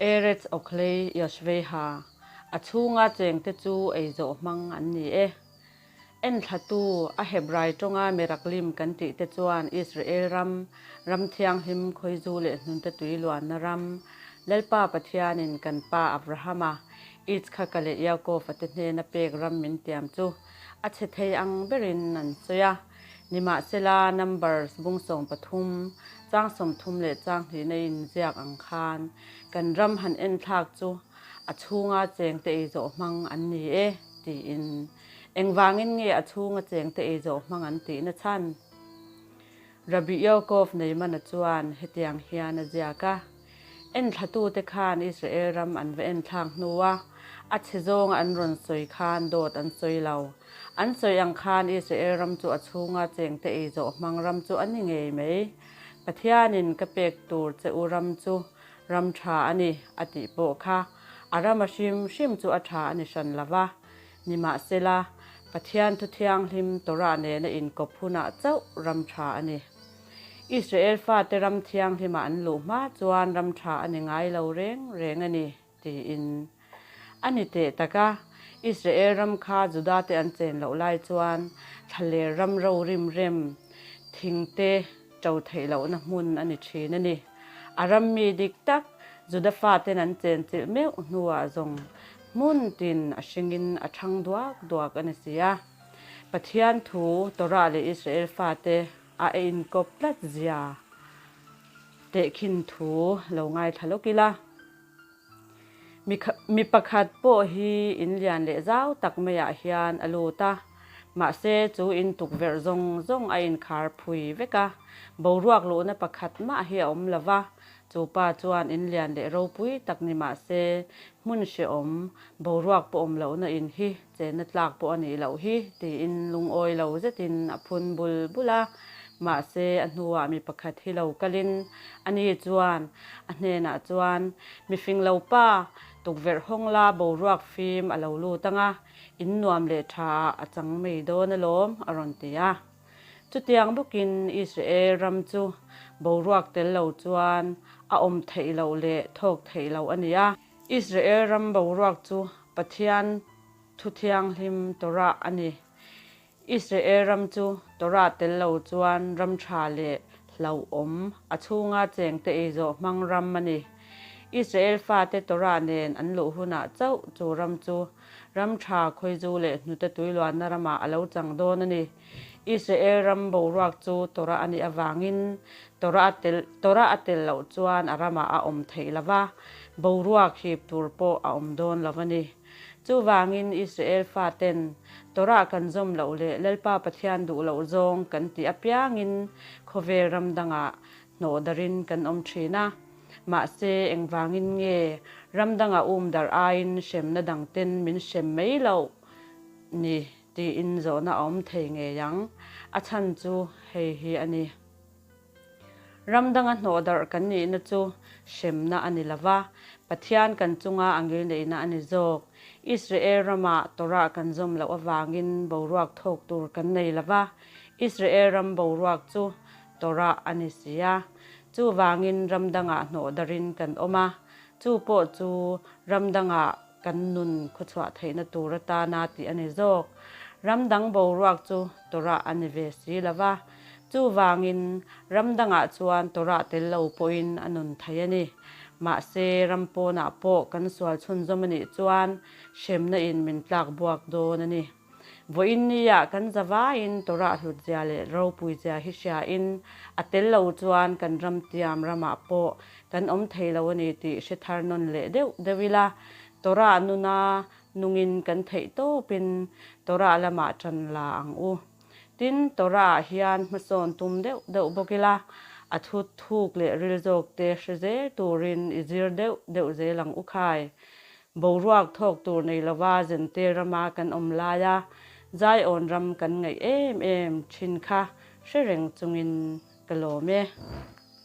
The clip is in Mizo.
Eretz Okhlei Yoshveiha, a chhunga chengte chu ei zawh hmang an ni e. Enthlatu, a Hebrai tawnga Meraklim kan tih te chuan Israel ram, ram thianghlim khawizu leh hnunte tui luanna ram, Lalpa Pathianin kan pa Abrahama, Itzhaka leh Yaakova te hnena pek ram min tiam chu a chhe thei ang berin an sawi a. Nimahsela, Numbers bung 13, chang 30 leh chang hnihna inziak ang khan kan ram han enthlak chu a chhunga chengte ei zawh hmang an ni e, tiin. Engvangin nge a chhunga chengte ei zawh hmang an tihna chhan? Rabbi Yaakov Neimana chuan hetiang hian a ziak a, Enthlatute khan Israel ram an va enthlak hnua a chhe zawnga an rawn sawi khan dawt an sawi lo. An sawi ang khan Israel ram chu a chhunga chengte ei zawh hmang ram chu a ni ngei mai. Pathianin ka pek tur che u ram chu ram tha a ni, a tih pawh kha a ram a hrim hrim chu a tha a ni hran lo va. Nimahsela, Pathian thu thianghlim Torah nena inkawp hunah chauh ram tha a ni. Israel fate ram thianghlima an luh hma chuan ram tha a ni ngai lo reng reng a ni, tiin. A ni teh tak a, Israel ram kha Judate an chen loh lai chuan thlaler ram ro rim rem, thingte to theih lohna hmun a ni thin a ni. A ram mi dik tak Juda faten an chenchilh meuh hnuah zawng hmun tin a hringin a thang duak duak a ni si a. Pathian thu Torah leh Israel fate a einkawp tlat zia tehkhin thu lo ngaithla lawk ila. Mi pakhat pawh hi in lian leh zau tak maiah hian a lut a, mahse chu in tukverh zawng zawng a inkhar phui vek a, boruak luhna pakhat mah hi a awm lo va, chu pa chuan in lian leh ropui tak ni mahse hmun hrehawm boruak pawh awm lohna in hi Chenna tlak pawh a nih loh hi, tiin lungawi lo zetin a phun bul bul a. Mahse, a hnuah mi pakhat hi lo kalin ani chuan a hnenah chuan, Mi fing lo pa, tukverh hawng la boruak fim a lo lut ang a, in nuam leh tha ah a chang mai dawn alawm, a rawn ti a. Chutiang bawkin Israel ram chu boruak tel lo chuan a awm theih loh leh thawk theih loh a ni a. Israel ram boruak chu Pathian thu thianghlim Torah a ni. Israel ram chu Torah tel lo chuan ram tha leh hlauhawm, a chhunga chengte ei zawh hmang ram a ni. Israel fate Torah nen an luh hunah chauh chu ram chu ram tha khawizu leh hnute tuiluanna ramah a lo chang dawn a ni. Israel ram boruak chu Torah a nih avangin Torah Torah a tel loh chuan a ramah a awm theih lo va, boruak hip tur pawh a awm dawn lo a ni. Chuvangin Israel faten Torah kan zawm loh leh Lalpa Pathian duh loh zawng kan tih apiangin khawvel ram dangah hnawh darin kan awm thin a. Mahse engvangin nge ram dangah um darh aiin hremna dangten min hrem mai loh ni? Tiin zawhna a awm thei ngei ang. A chhan chu hei hi a ni. Ram danga hnawh darh kan nihna chu hremna a ni lo va, Pathian kan chunga a ngilneihna a ni zawk. Israel ramah Torah kan zawm loh avangin boruak thawk tur kan nei lo va, Israel ram boruak chu Torah a ni si a. Chuvangin ram dangah hnawh darhin kan awm a, chu pawh chu ram dangah Kan nun khawchhuah theihna tur atana tih a ni zawk. Ram dang boruak chu Torah a ni ve si lo va, chuvangin ram dangah chuan Torah tel lo pawhin a nun thei a ni. Mahse, ram pawnah pawh kan sual chhunzawm a nih chuan hremna in min tlak buak dawn a ni. Vawiin nia kan zavaiin Torah hlutzia leh ropuizia hi hriain a tel lo chuan kan ram tiam ramah pawh kan awm thei lo a ni tih hre thar nawn leh deuh deuh ila, Torah nuna nungin kan theih tawpin Torah lamah ṭan la ang u. Tin, Torah-ah hian hmasawn tum deuh deuh bawk ila, a thu thuk leh ril zawkte hre zel turin i zir deuh deuh zel ang u khai. Boruak thawk tur nei lova Zentel rama kan awm laia Zion ram kan ngaih em em thin kha hre reng chungin ka lawm e.